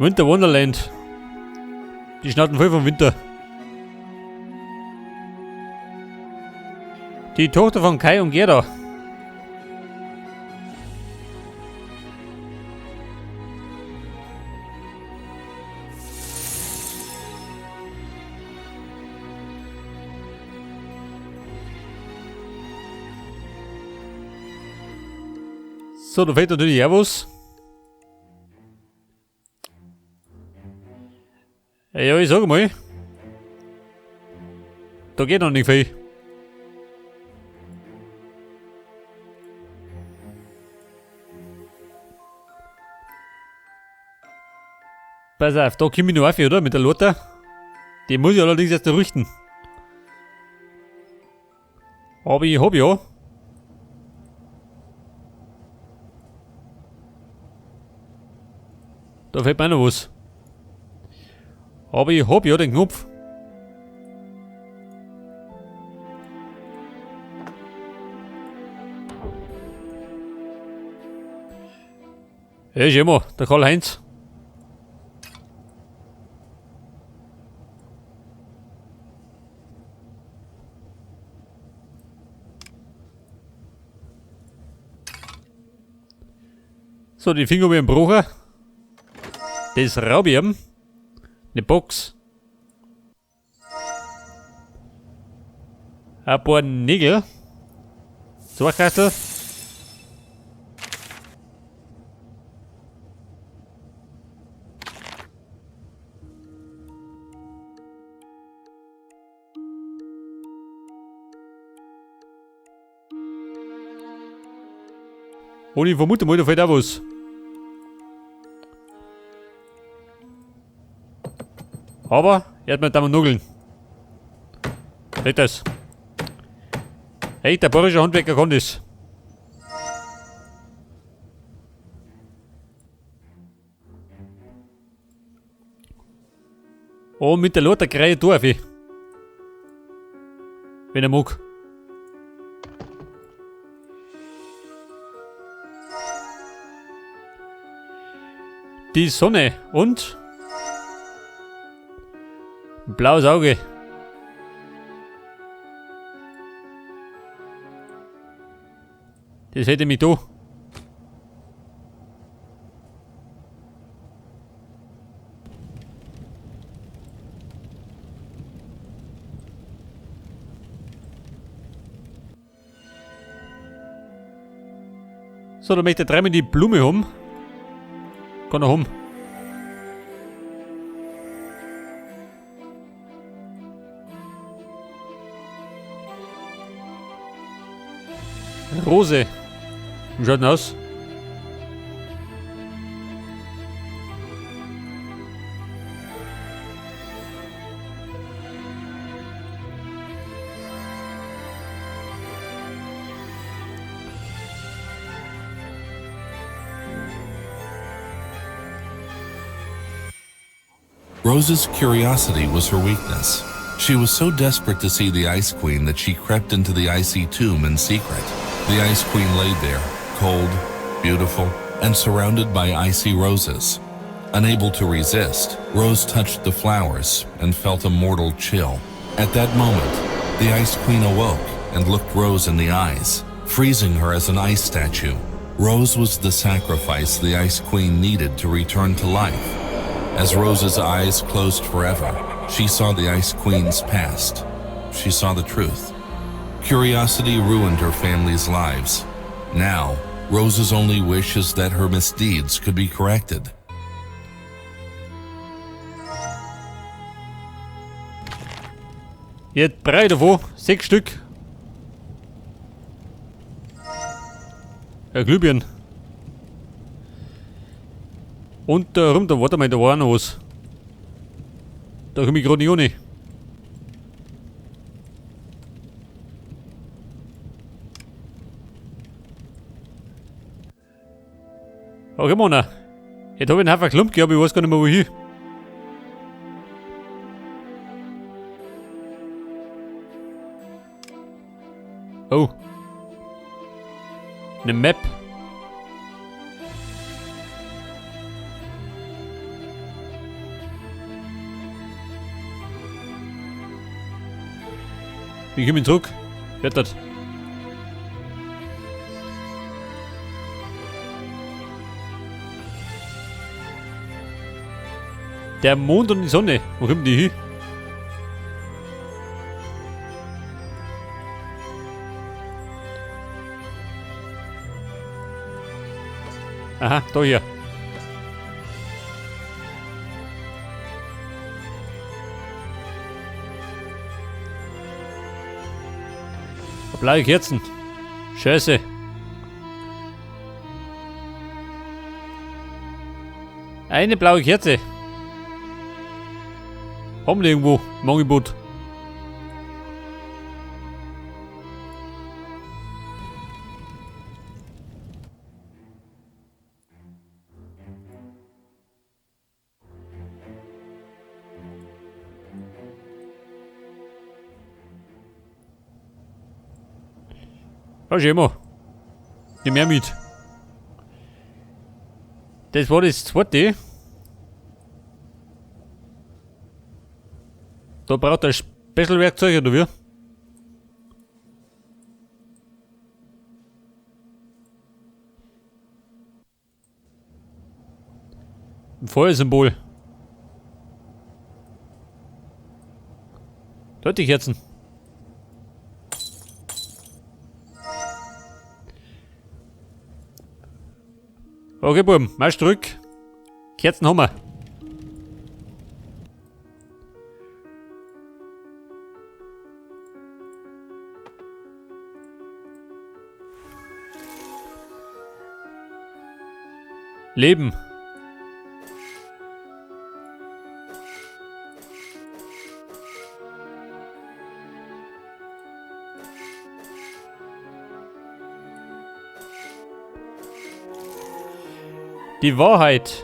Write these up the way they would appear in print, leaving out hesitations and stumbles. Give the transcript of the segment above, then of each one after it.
Winter Wonderland. Die Schnatten voll vom Winter. Die Tochter von Kai und Gerda. So, da fehlt natürlich auch was. Ja, ich sag mal. Da geht noch nicht viel. Pass auf, da komme ich noch auf, oder? Mit der Lothar. Die muss ich allerdings erst richten. Aber ich hab ja. Da fehlt mir noch was. Aber ich hab ja den Knopf. Ja, ist immer, der Karl-Heinz. So, die Finger wie ein Brucher. Das raub ich ihm. Eine Box. Ein paar Nägel. Zwei Kastel. Und ich vermute mal, da fehlt auch was. Aber er hat mir da mal nugeln. Seht das. Hey, der bayerische Handwerker kann das. Und mit der Lothar kriege ich da auf. Wenn er mag. Die Sonne und ein blaues Auge. Das hätte mich da. So, da möchte ich dreimal die Blume haben. Kann er haben. Rose. Wie schaut denn aus? Rose's curiosity was her weakness. She was so desperate to see the Ice Queen that she crept into the icy tomb in secret. The Ice Queen lay there, cold, beautiful, and surrounded by icy roses. Unable to resist, Rose touched the flowers and felt a mortal chill. At that moment, the Ice Queen awoke and looked Rose in the eyes, freezing her as an ice statue. Rose was the sacrifice the Ice Queen needed to return to life. As Rose's eyes closed forever, she saw the Ice Queen's past. She saw the truth. Curiosity ruined her family's lives. Now, Rose's only wish is that her misdeeds could be corrected. Jetzt drei davon, 6 Stück. Ja, Glühbirnen. Und da rum, da warte mal, da war auch noch was. Da komm ich grad nicht ohne. Okay, Mann. Jetzt hab ich einen Haufen Klump gehabt, ich weiß gar nicht mehr wohin. Oh. Eine Map. Wie komme ich zurück? Wird das? Der Mond und die Sonne. Wo kommen die hin? Aha, da hier. Blaue Kerzen. Scheiße. Eine blaue Kerze. Haben die irgendwo im Angebot. Ja, schau mal. Nimm mehr mit. Das war das zweite. Da braucht er Special-Werkzeug, oder wie? Ein Feuersymbol. Dort die Kerzen. Okay, Buben, Marsch zurück. Kerzen haben wir. Leben. Die Wahrheit.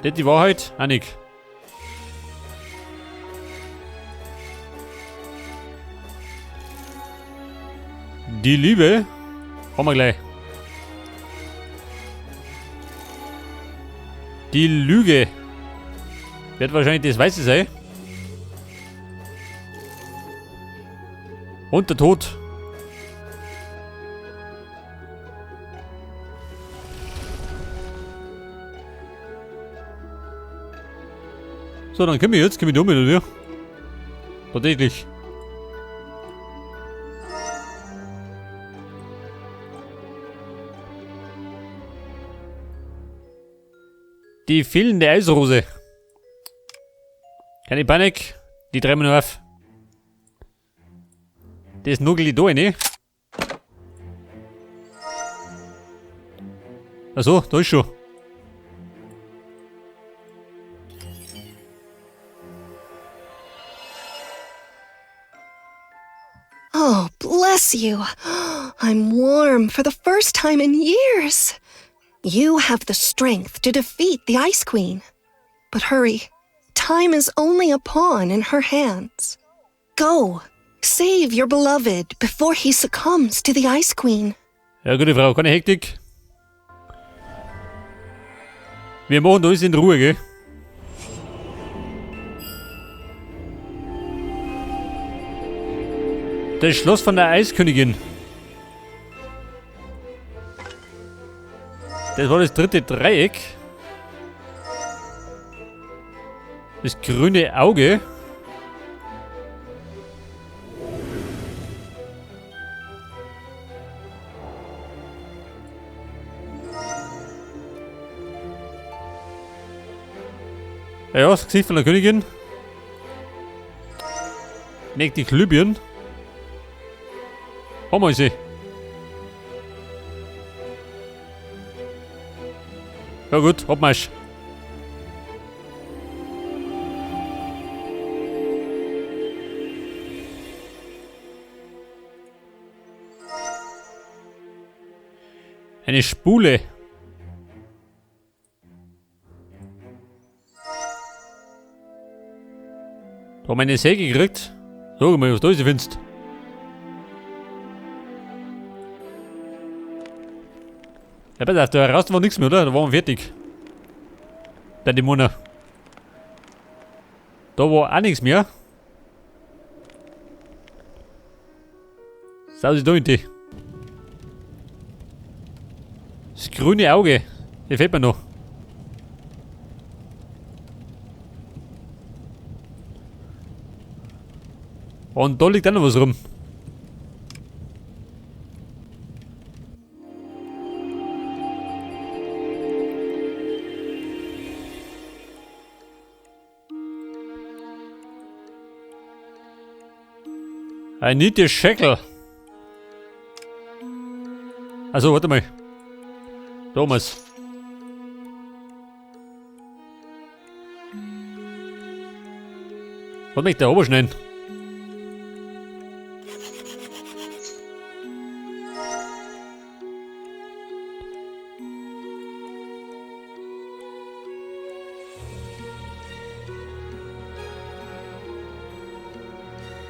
Das die Wahrheit? Annik. Die Liebe? Haben wir gleich. Die Lüge. Wird wahrscheinlich das Weiße sein. Und der Tod. So, dann können wir jetzt, können wir da mit, oder? Tatsächlich. Die fehlende Eisrose. Keine Panik, die drehen wir noch auf. Das nugel ich da rein. Achso, da ist schon. Oh, bless you. I'm warm for the first time in years. You have the strength to defeat the Ice Queen. But hurry. Time is only a pawn in her hands. Go. Save your beloved before he succumbs to the Ice Queen. Ja, gute Frau, keine Hektik. Wir machen alles in Ruhe, gell? Das Schloss von der Eiskönigin. Das war das dritte Dreieck. Das grüne Auge. Ja, das Gesicht von der Königin. Mägde Glühbirnen. Haben wir sie. Ja gut, Abmarsch. Eine Spule. Da haben wir eine Säge gekriegt. Sag mal, was du da findest. Ja, pass auf, da raus war nichts mehr, oder? Da waren wir fertig. Der Dämonen. Da war auch nichts mehr. Sau sich da in die. Das grüne Auge. Der fehlt mir noch. Und da liegt auch noch was rum. I need the shackle. Also, warte mal. Thomas. Was mich da oben schnell?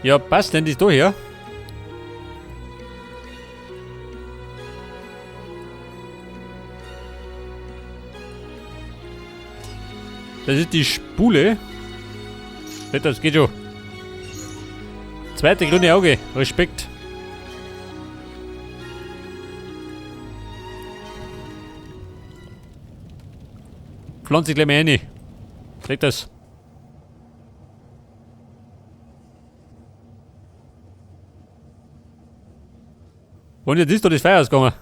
Ja, passt denn das da her? Das ist die Spule. Das geht schon. Zweite grüne Auge. Respekt. Pflanze ich gleich mal rein. Seht das. Und jetzt ist doch das Feuer ausgegangen.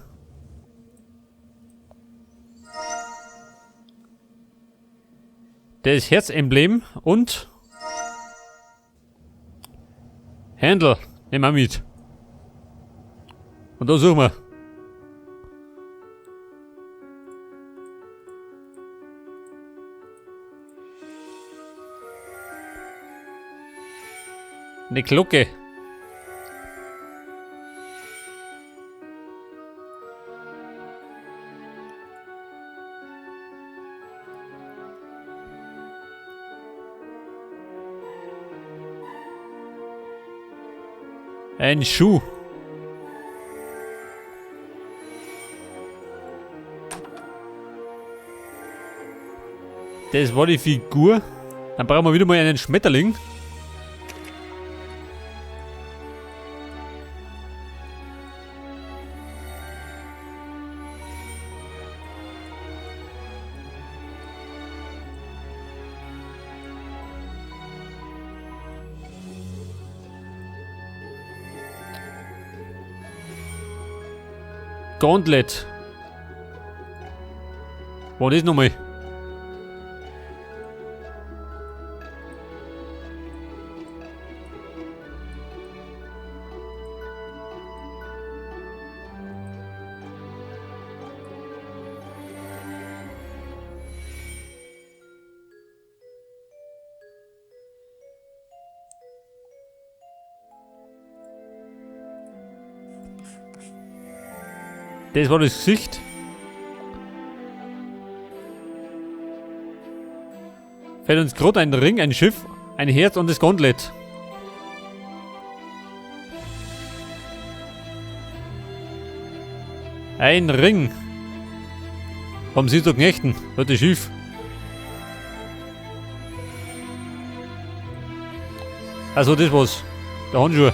Das Herzemblem und Händel nehmen wir mit. Und da suchen wir. Eine Glocke. Ein Schuh. Das war die Figur. Dann brauchen wir wieder mal einen Schmetterling. Gauntlet. Wo ist nochmal? Das war das Gesicht. Fällt uns gerade ein Ring, ein Schiff, ein Herz und das Gauntlet. Ein Ring. Haben sie so Knechten? Hat das Schiff. Also das war's. Der Handschuh.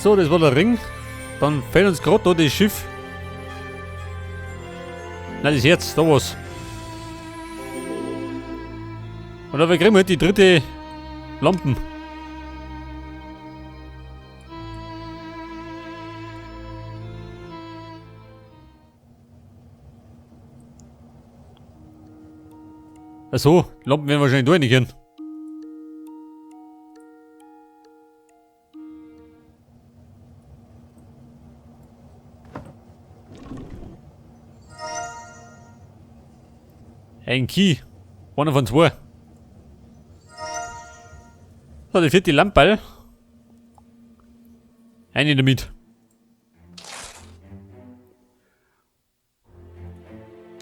So, das war der Ring. Dann fällt uns gerade da das Schiff. Nein, das Herz, da war's. Und da kriegen wir halt die dritte Lampen. Achso, die Lampen werden wahrscheinlich da reingehen. Ein Key. Einer von zwei. So, die vierte Lampe. Eine damit.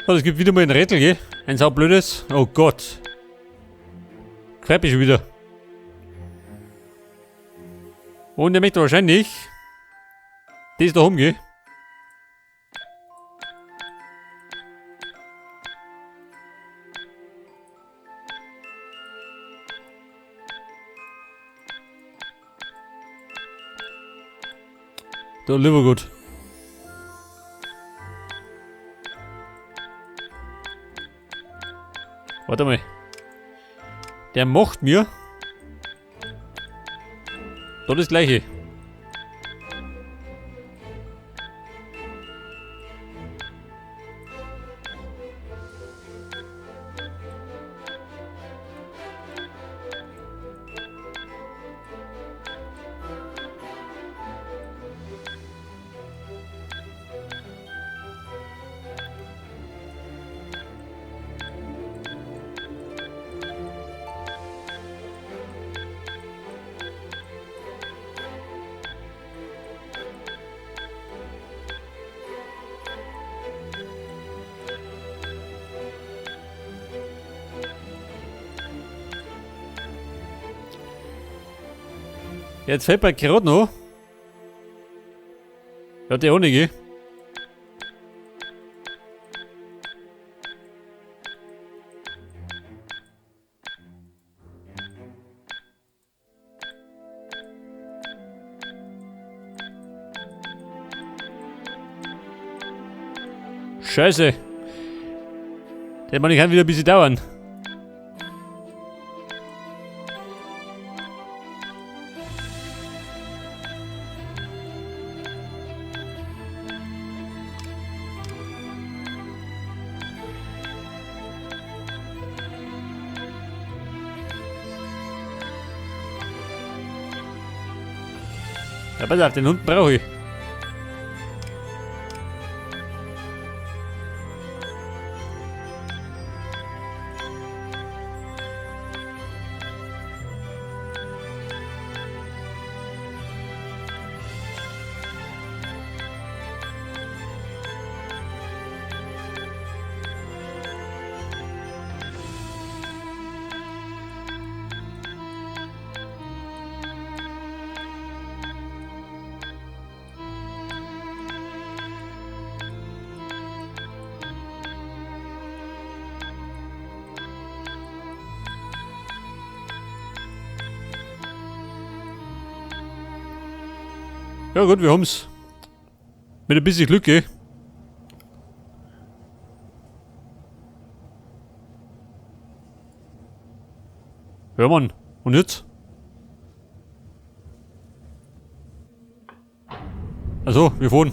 So, es gibt wieder mal ein Rätsel, gell? Ein saublödes. Oh Gott. Gefällt mir schon wieder. Und er möchte wahrscheinlich das da oben, gell? Da lieber gut. Warte mal. Der macht mir da das gleiche. Jetzt fällt mir gerade noch. Ja, der auch nicht, gell? Scheiße. Der Mann kann wieder ein bisschen dauern. Ja, pass auf, den Hund brauche ich. Ja gut, wir haben's. Mit ein bisschen Glück, gell? Ja Mann, und jetzt? Also, wir fahren.